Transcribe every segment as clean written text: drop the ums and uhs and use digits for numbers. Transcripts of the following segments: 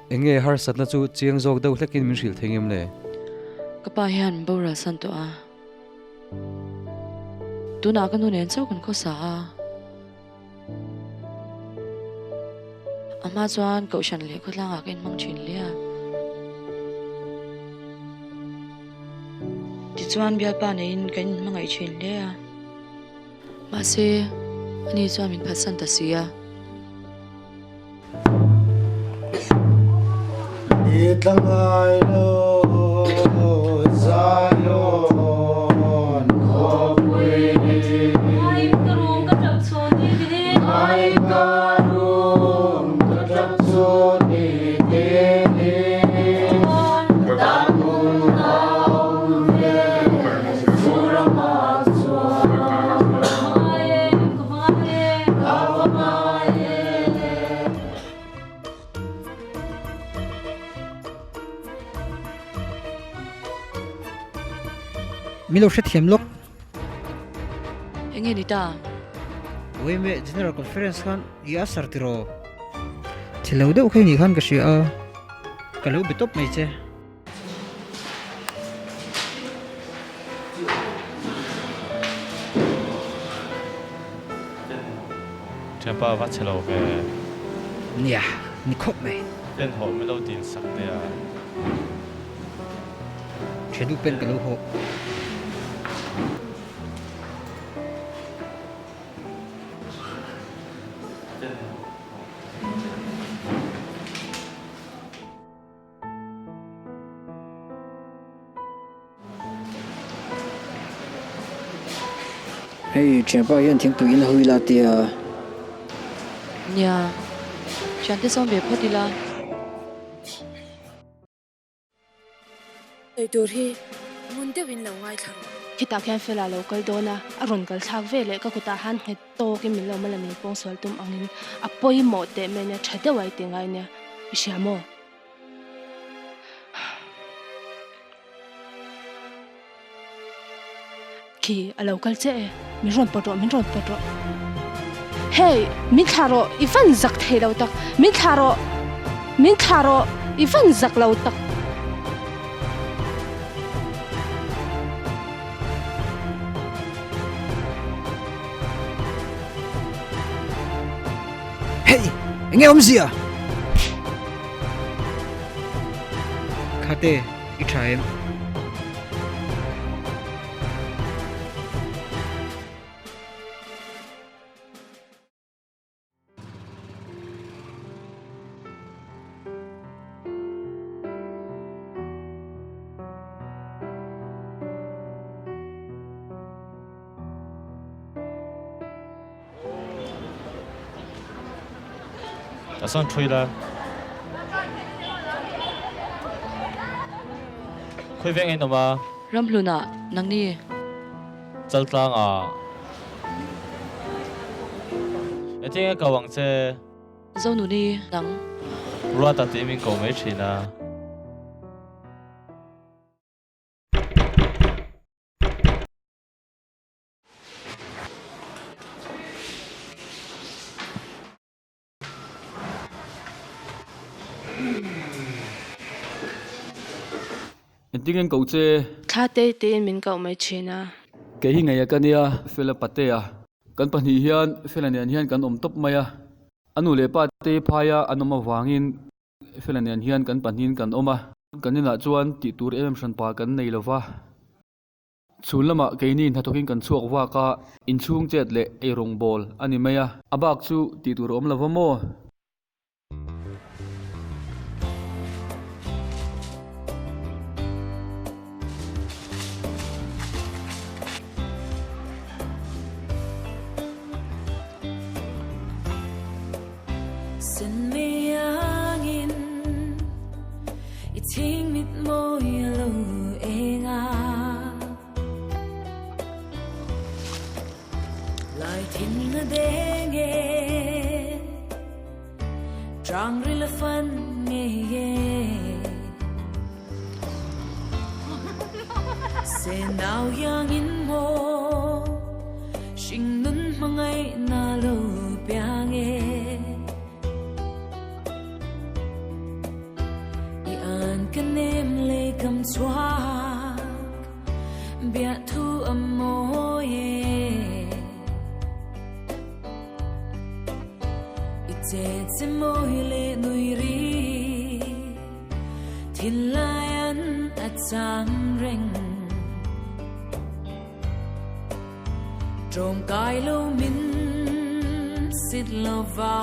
Enge harsatna chu chiang zawk deuh hlekin min hrilh thei ngem le? Ka pa hian min boral san tawh a, tunah ka nu nen chauh kan khawsa a. A hma chuan Kohhran leh khawtlangah ka inhmang thin hle a. Tichuan bialpa neiin kan inhmangaih thin hle a. Mahse, ani chuan min phatsan ta si a. I tla ngai lo Zion khawpui. Ngai ka rum ka tap chhun ni tini. Ngai ka rum ka tap chhun ni tini. Ka tan hmun a awm ve Churamah chuan. Ka hmangai e, ka hmangai e. Ka hmangai e. Min lo hrethiam lawk. Enge ni ta? Uaime General Conference khan i a sar tiraw? Che lo deuh kha i nih khan ka hria a, ka lo be tawp mai che. Thianpa va che lo ve. Nia, ni khawp mai. Pen hawh min lo dil sak teh a. Ṭhe duh pen ka lo hawh. Hei thianpa hian thingpui in a hui la tia. Nia, thiante sawm ve phawt ila. Ei tur hi ngun deuhin lo ngaithla rawh. Khitah khian Fela lo kal dawn a, a rawn kal thlak ve leh ka kutah han nghet tawkin min lo mala min pawngsual tum angin a pawimawh teh mai nia, tha deuh a i ti ngai nia, i hria maw? Khi a lo kal che e, min rawn pawt rawh, min rawn pawt rawh. Hey, min thlah rawh, i van zak thei lo tak, min thlah rawh, min thlah rawh, i van zak lo tak. Hey, enge awmzia? Khate, i tha em? A sawn thui la. Khawi veng in awm a? Ramhlunah nangni. Chaltlang ah. Engtin nge ko ang che? Zonuni nang. Ruata tih min ko mai thin a. Engtin nge an koh che? Thla te tein min koh mai thin a. Kei hi ngei a ka nia, Fela Patea. Kan pahnih hian Fela nen hian kan awm tawp mai a. A nu leh pa te phaia an awm avangin Fela nen hian kan pahnihin kan awm a. Kan inah chuan tih tur em em hranpa kan nei lo va. Chhun lamah keini hnathawkin kan chhuak vak a, inchhung chet leh eirawng bawl a ni mai a, a bak chu tih tur a awm lo va maw? a mawi e. I che che mawi leh nui ri thinlai an a cham reng. Tawngkai lo min sit lova.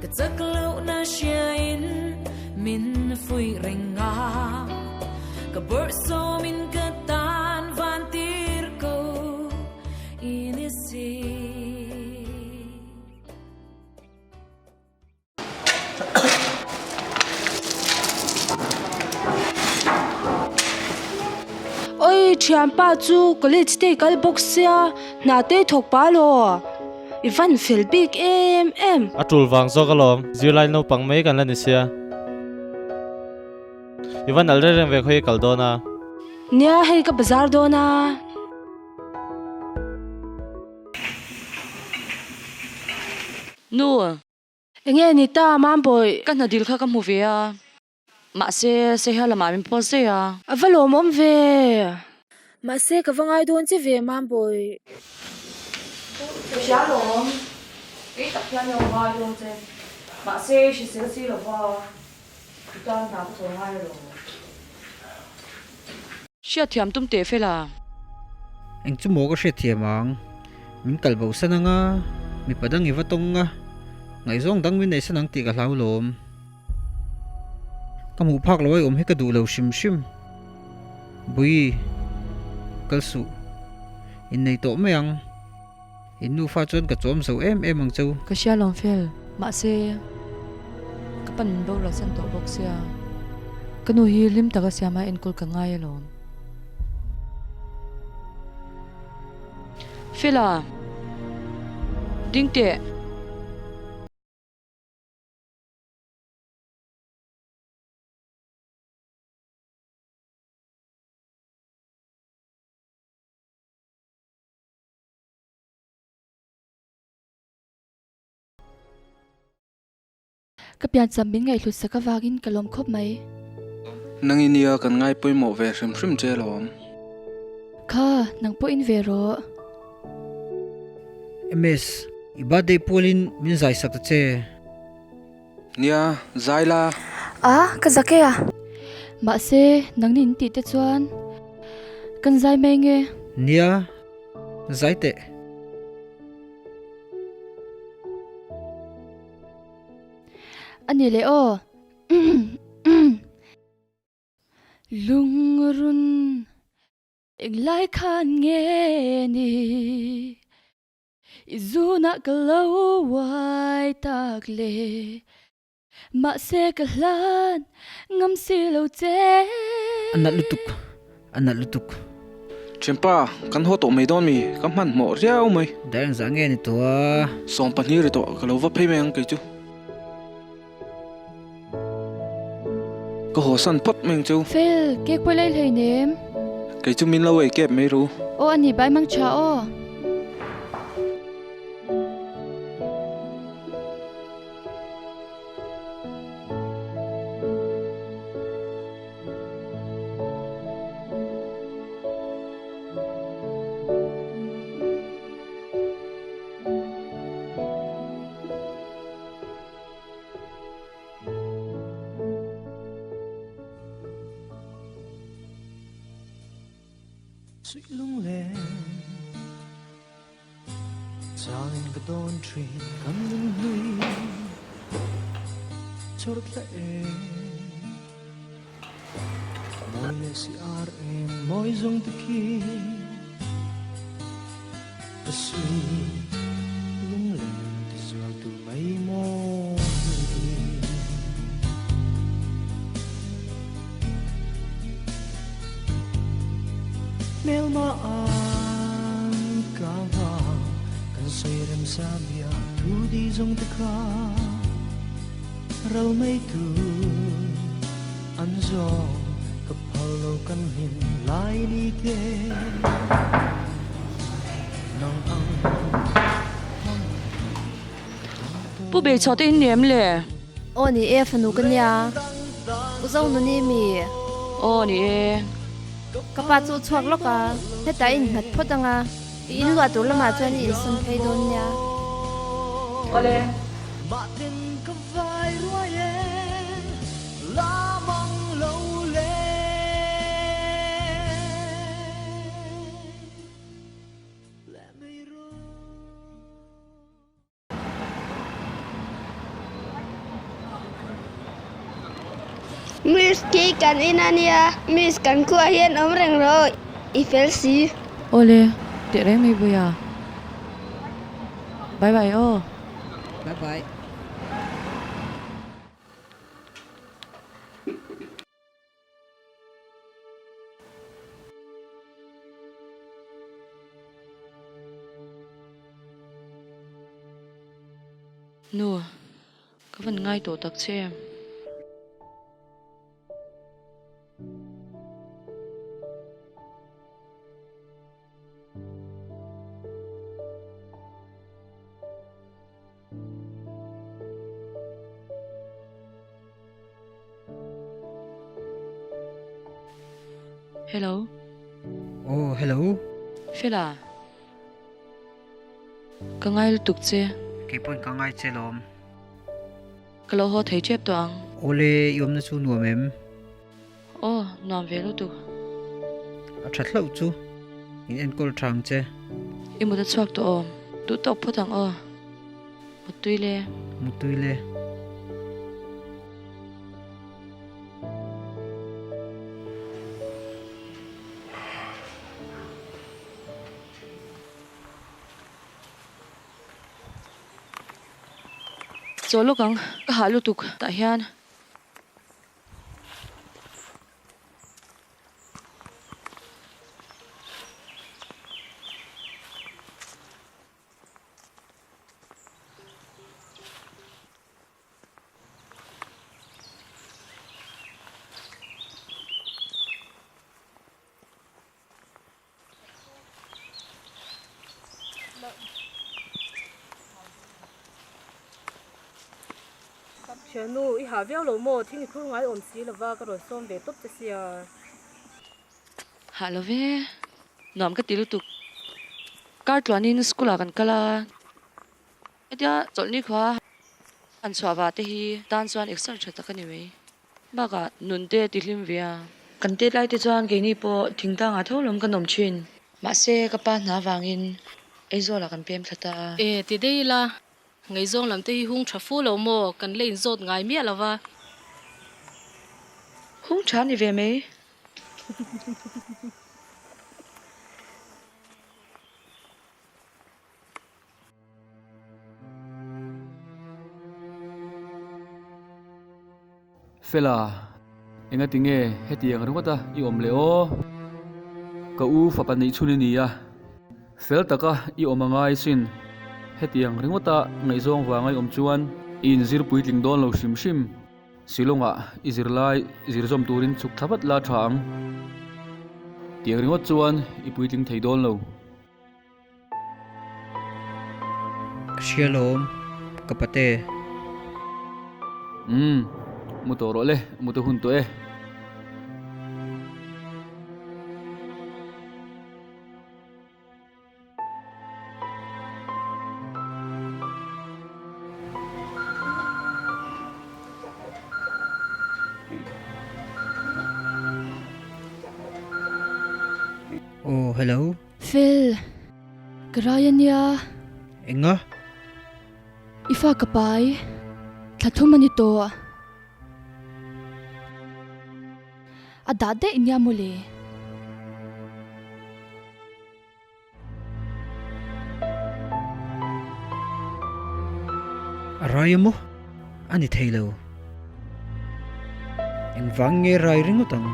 Ka chak lohna hriain min fuih reng a, ka bawrhsawmin ka tan van tir ko i ni si. Oi thianpa chu college te i kal bawk sia hna te i thawk pah law i van fel bik em em. A tul vang zawk alawm, zirlai naupang mai kan la ni sia. I van al reng reng ve khawi i kal dawn a. Nia hei ka bazar dawn a. Nu. Enge ni ta Mambawi? Ka hna dil kha ka hmu ve a, mahse Saiha lamah min post daih a. A va lawmawm ve. Mahse ka va ngai dawn che ve Mambawi. Ka hria lawm, kei tak hian ilo ngai dawn che. Mahse hrisel si lova i tan hna ka thaw ngai alawm. Hriatthiam tum teh fel a. Eng chu maw ka hriatthiam ang? Min kal bo san anga, mipa dang i va tawng a, ngaihzawng dang min nei san ang tih ka hlau lawm. Ka hmuh phak lo ai awm hi ka duh lo hrim hrim. Bui, kal suh. Innei tawh mai ang. In nufa chuan ka chawm zo em em ang cheu. Ka hria lawm fel, mahse ka pan min boral san tawh bawk sia. Ka nu hi hlim taka siama enkawl ka ngai alawm. Fela, ding teh. Ka piancham min ngaihhlut sak avangin ka lawm khawp mai. Nang i nia kan ngai pawimawh ve hrim hrim che lawm. Kha, nang pawh in ve rawh. MS, i birthday pualin min zai sak ta che. Nia, zai la. A, ka zak e a. Mahse, nangni in tih te chuan kan zai mai nge? Nia, zai teh. A ni leh aw. Lungrun englai khan nge ni? I zunah ka lo uai tak le, mahse ka hlan ngam si lo che. A nalh lutuk, a nalh lutuk. Thianpa, kan haw tawh mai dawn mi? Ka hmanhmawh riau mai. Dar engzah nge ni tawh a? 12 ri tawh, ka lo va phei mai ang kei chu. Ka haw san phawt mai ang cheu. Fel, cake pawh lei hlei nem. Kei chu min lo ei kep mai ru. Aw a ni bai mang tha aw. Pu Bei chhuah te in ni em le? Aw ni e, fanu ka nia. U Zo Nuni mi? Aw ni e. Ka pa chu chhuak lawk a, hetah i innghat phawt ang a, i inluah tur lamah chuan i insawn phei dawn nia. Awle. Miss khi kan in a nia, Miss kan khuaah hian awm reng rawh i fel si. Awle, teh reng mai Buia. Bye bye aw. Bye bye. Nu, ka van ngai tawh tak che em? Hello. Oh, hello. Fela. Ka ngai lutuk che. Kei pawhin ka ngai che lawm. Ka lo haw thei tep tawh ang. Awle, i awmna chu nuam em? Aw, nuam ve lutuk. A tha hlauh chu. In enkawl tha ang che. I mut a chhuak tawh awm. Duh tawk phawt ang aw. Muttui le. Muttui le. Chaw lawk ang, ka hah lutuk tah hian. Thiannu, i hah viau lo maw? Thing i phur ngai awm si lova ka rawn sawm ve tawp che sia. Hah lo ve, nuam ka ti lutuk. Kar tluanin school ah kan kal a. Hetia chawlhni khua han chhuah vah te hi tan chuan exer tha tak a ni mai. Bakah nun te ti hlim ve a. Kan tet lai te chuan keini pawh thingtlang ah tho lawm kan awm thin. Mahse ka pa hna vangin Aizawl ah kan pem thla ta a. E ti dei ila, ngaihzawng lam te hi hung tha fu lo maw? Kan la inzawt ngai miah lo va. Hung tha ni ve mai. Fela, engati nge hetiang ringawta i awm leh aw? Ka u fapa neih chhun i ni a, fel taka i awm a ngai sin. Hetiang ringawta ngaihzawng vanga i awm chuan i inzir puitling dawn lo hrim hrim. Shillong-ah i zirlai zir zawm turin chhuk thla vat la tha ang. Tiang ringawt chuan i puitling thei dawn lo. Ka hria lawm, ka pate. Umm, mu tawh rawh le, mu te hun tawh e. Aw, hello. Fel, ka rai a nia. Enga? I fa ka pai, thla thum a ni tawh. A dah daih nia mawle. A rai a maw? A ni thei lo. Engvang nge rai ringawt ang?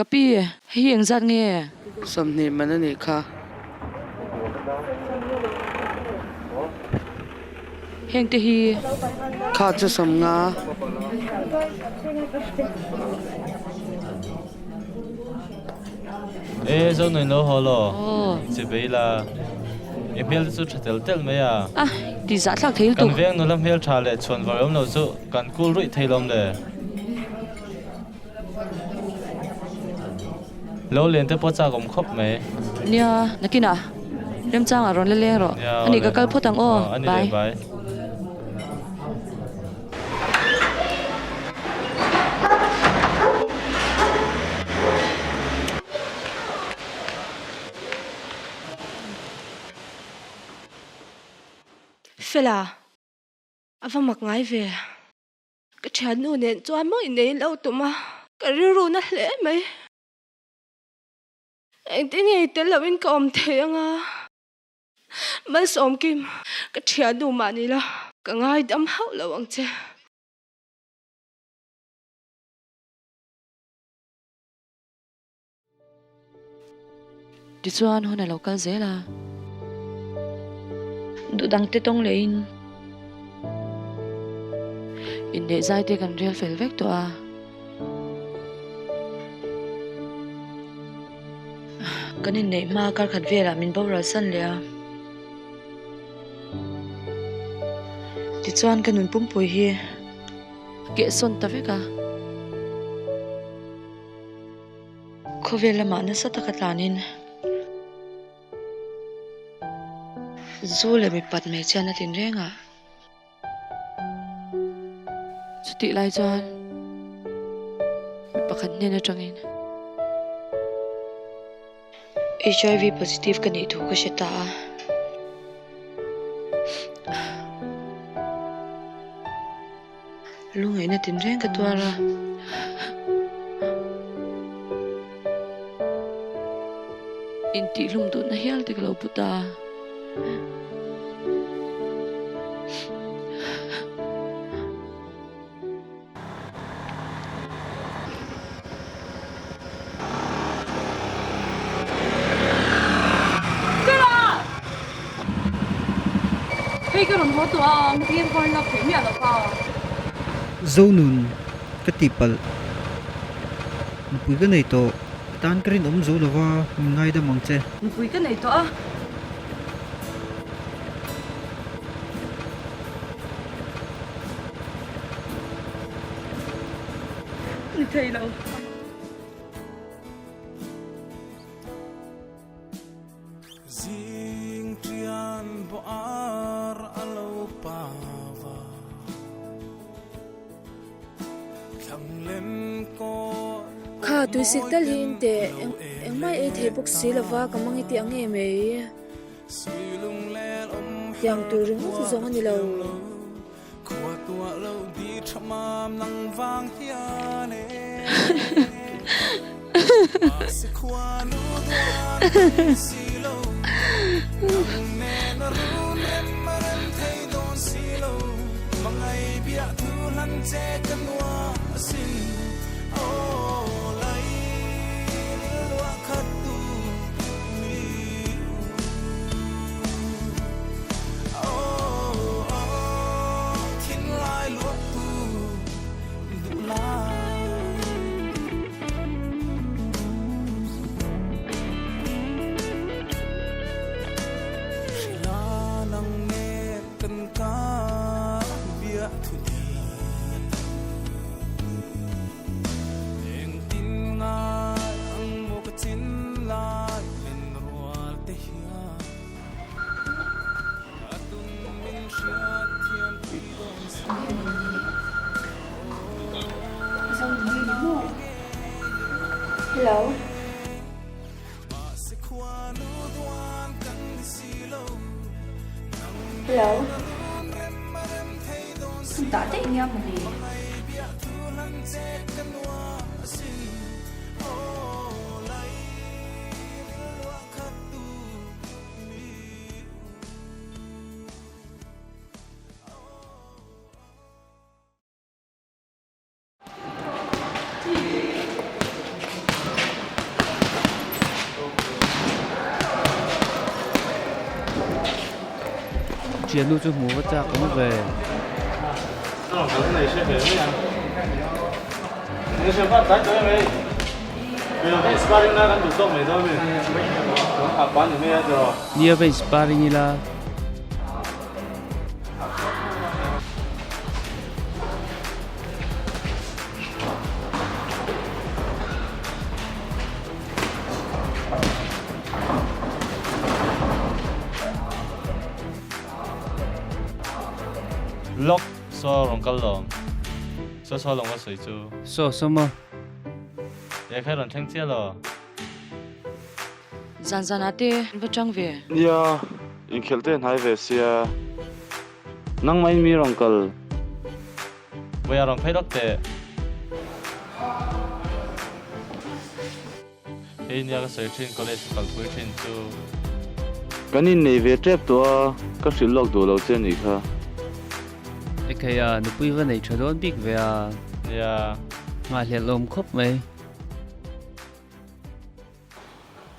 Ka pi, hei hi engzat nge? 20 man a nih kha. Heng te hi. Kha chu 50. E, Zonuin lo haw law. Che bei la. I hmel te chu tha tel tel mai a. A, ti zah thlak thei lutuk. Kan veng nula hmel tha leh chhuan var awm lo chu kan kul ruih thei lawm le. Lo len te pawh chak awm khawp mai. Nia, nakinah remchangah rawn la leng rawh. Nia, A nih ka kal phawt ang aw. A ni leh, bye. Fela, a va mak ngai ve. Ka thiannu nen chuan maw innei lo tum a, ka rilru na hle mai. Engtin nge i tel loin ka awm thei anga? Malsawm Kim, ka thiannu mah ni la, ka ngaidam hauh lo ang che. Tichuan hun a lo kal zel a, duh dangte tawng lehin inneih zai te kan rel fel vek tawh a. Kan inneih hma kar khat velah min boral san leh a. Tichuan ka nun pumpui hi a kehsawn ta vek a. Khawvel lamah nasa taka tlanin zu leh mipat hmeichhia na tin reng a. Chutih lai chuan mi pakhat hnen atangin HIV positive ka nih thu ka hre ta a. Lungaihna tinreng ka tuar a. Intihhlum duhna hial te ka lo pu ta. Hei ka rawn haw tawh a, hming ka rawn lak theih miah lo kha. Zonun ka ti palh. Nupui ka nei tawh, i tan ka rinawm zo lova min ngaidam ang che. Nupui ka nei tawh a. Ni thei lo. Zing ṭian bawh ar a lo pava Thlang lem kawl Kha tuisik tal hi in teh engmah ei thei bawk si lova ka mang i ti ang em ei. Tiang tur ringawt zawng a ni lo. Hello. Hello. Tah daih nia mawle. Thiannu chu hmuh va chak awm ve. Nia va inspiring ila. Lawk saw rawn kal lo. Saw saw lawng ka sawi chu. Saw saw maw. E khai rawn thleng chiah lo. Zan zan ah te an va chang ve. Nia, inkhelh te hnai ve sia. Nangmah in mi rawn kal. Vawiah rawn phei lawk teh. Hei nia ka sawi thin college ka kalpui thin chu. Kan innei ve tep tawh a, ka hrilh lawk duh lo che nih kha. Ekhei a, nupui va nei tha dawn bik ve a. Nia. Nghahhlelh awm khawp mai.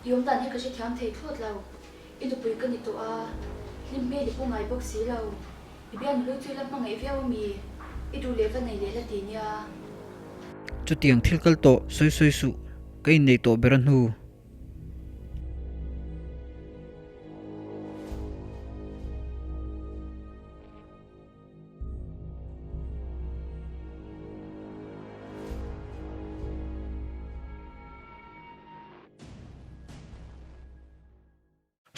I awm dan hi ka hrethiam thei thlawt lo. I nupui ka ni tawh a, hlim hmel i pu ngai bawk si lo. I bian hlui chu i la hmangaih viau a mi? I duh leh va nei leh la ti nia. Chutiang thil kal tawh sawi sawi suh, ka innei tawh ber a hnu.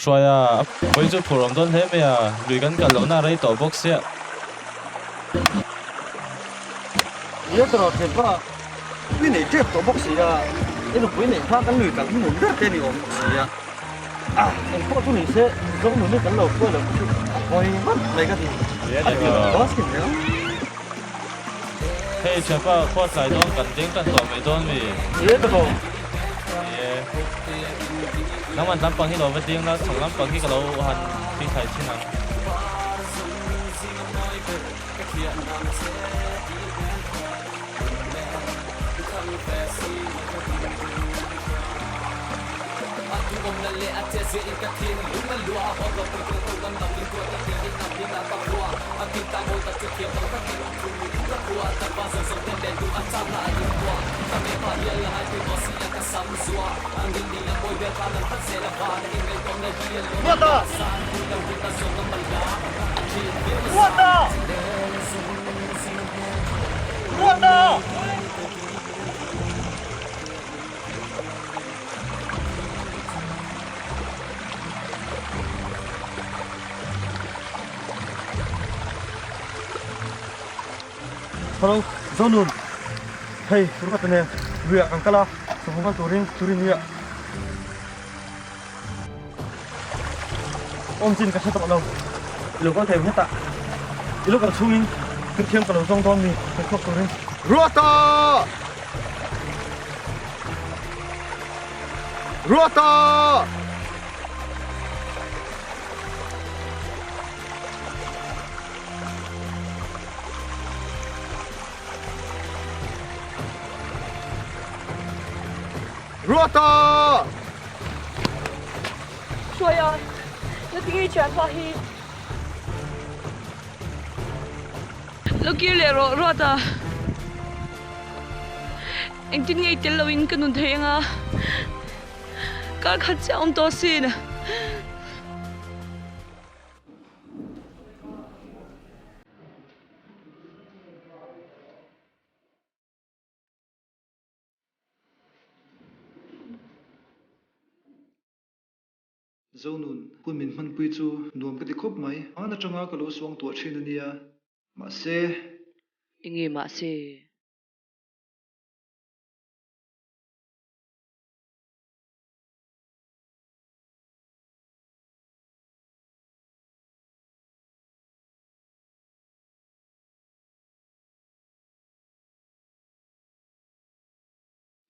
Hruaia, Vawi chu phur awm dawn hle mai a, lui kan kal lohna a rei tawh bawk sia. Nia tawrh thei pa, i nei tep tawh bawk si a, i nupui neih hma kan lui kal hi nun ber te ni awm bawk si a. A, engpawh chu ni se, Mizo nun hi kan lo hruai loh chu a hawi vat mai ka ti. A ti lo basket zel. Hei thianpa khua tlai dawn kan deng tan tawh mai dawn mi? Ni e ka dawn. Ni e. Nangman lampang hi lo va ding la, chhak lampang hi ka lo han thli thlai thin ang. Hello, Zonun. Hei, Ruata nen luiah kan kal a, sawmhum kal turin turin hi a awm chin ka hre tawh lo. I lo kal thei nghet a, i lo kal chhungin thil thiam ka lo zawng dawn mi kan chhuak turin. Ruata! Ruata! Ruata! Hruaia, na ti ngei thianpa hi. Lo kir leh rawh Ruata. Engtin ngei tel loin ka nun thei anga kar khat chiah awm tawh asin. Zonun, hun min hmanpui chu nuam ka ti khawp mai. Hman atanga ka lo suang tuah thin a nia. Mahse. Enge mahse?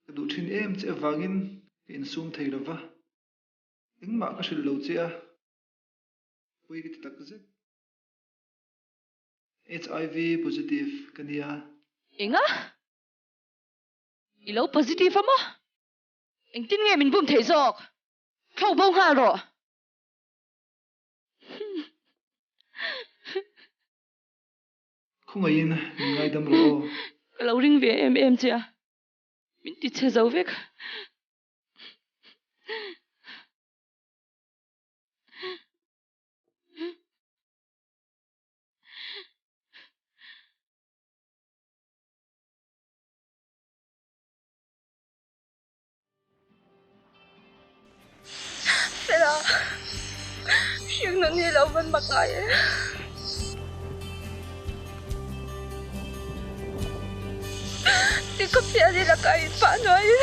Ka duh thin em che avangin ka insum thei lo va, engmah ka hrilh lo che a, pawi ka ti tak zet. HIV positive ka nia. Enga? I lo positive a maw? Engtin nge min bum theih zawk? Thlawk bo nghal rawh. Khawngaihin min ngaidam rawh aw. Ka lo ring ve em em che a, min ti chhe zo vek. Fela, hring nun hi lo van mak ngai e. Ti khawp hian i lakah in pah hnuaiin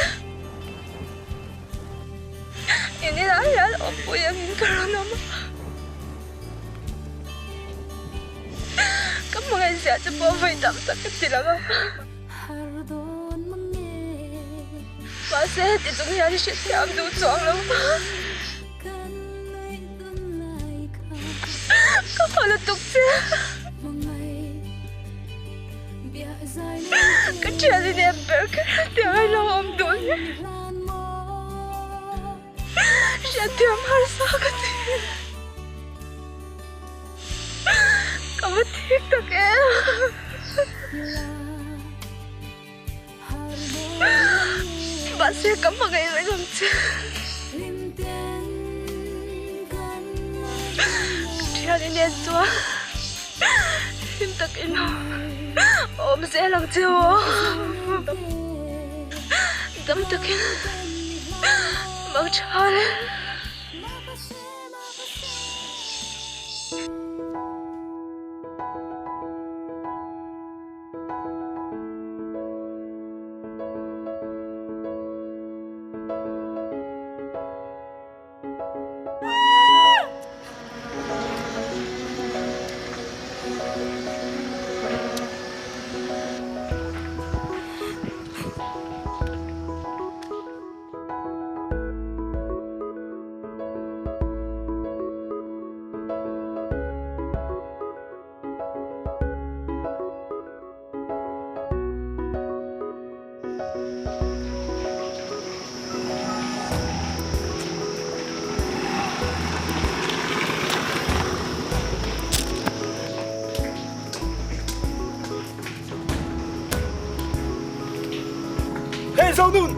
in inah hian awmpui angin ka rawn awm a. Ka hmangaihzia che pawh vawi tam tak ka ti lang a. Mahse heti chung hian i hrethiam duh chuang lo va. Ka haw lutuk che. Ka thian i nem ber kher a tiang a lo awm duh hi. Hriatthiam harsa ka ti. Ka va thik tak em. Mahse ka hmangaih reng ang che. Ka thian i nen chuan hlim takin awm zel ang che aw. Dam takin mang tha le. Hey Zonun!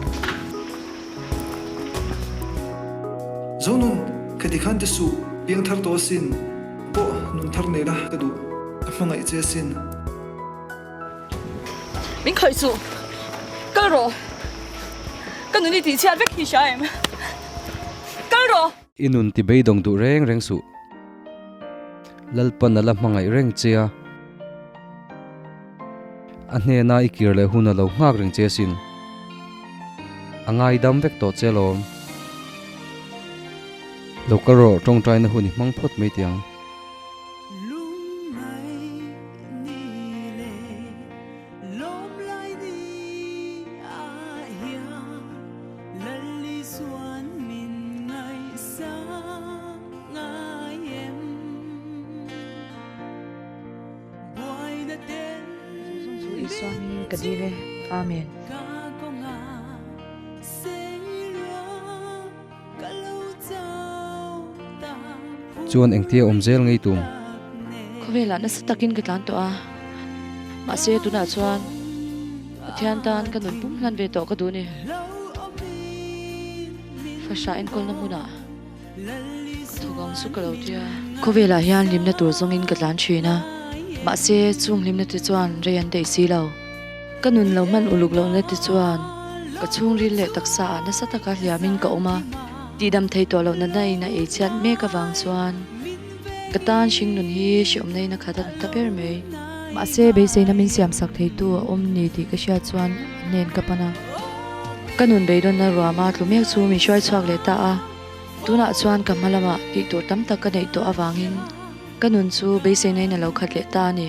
Zonun, khati khan te suh, piang thar tawh asin, pawh nun thar nei la ka duh, ka hmangaih che asin. Min khawih suh, kal rawh, ka nun i tihchhiat vek hi hria em, kal rawh. I nun ti beidawng duh reng reng suh, Lalpan a la hmangaih reng che a, a hnena i kir leh hun a lo nghak reng che asin. A ngaidam vek tawh che alawm. Lo kal rawh, tawngtaina hun i hmang phawt mai tih ang. Zawng chu Isua hmingin ka dil e. Amen. Chuan engtia awm zel ngei tum? Khawvelah nasa takin ka tlan tawh a, mahse tunah chuan Pathian tan ka nun pum hlan ve tawh ka duh ni. Fahrah enkawlna hmunah ka thawk ang chu ka lo tia. Khawvelah hian hlimna tur zawngin ka tlan thin a, mahse chung hlimna te chuan rei an daih si lo. Ka nun lo hman uluk lohna te chuan ka chhungril leh taksa ah nasa taka hliamin ka awm a, tihdam thei tawh loh natna in a ei chhiat mek avang chuan ka tan hring nun hi hreawmna in a khat a ta ber mai. Mahse beiseina min siam sak theitu a awm ni tih ka hriat chuan a hnen ka pan a. Ka nun beidawnna ruama tlu mek chu min hruai chhuak leh ta a, tunah chuan ka hma lamah tih tur tam tak ka neih tawh avangin ka nun chu beiseina in a lo khat leh ta a ni.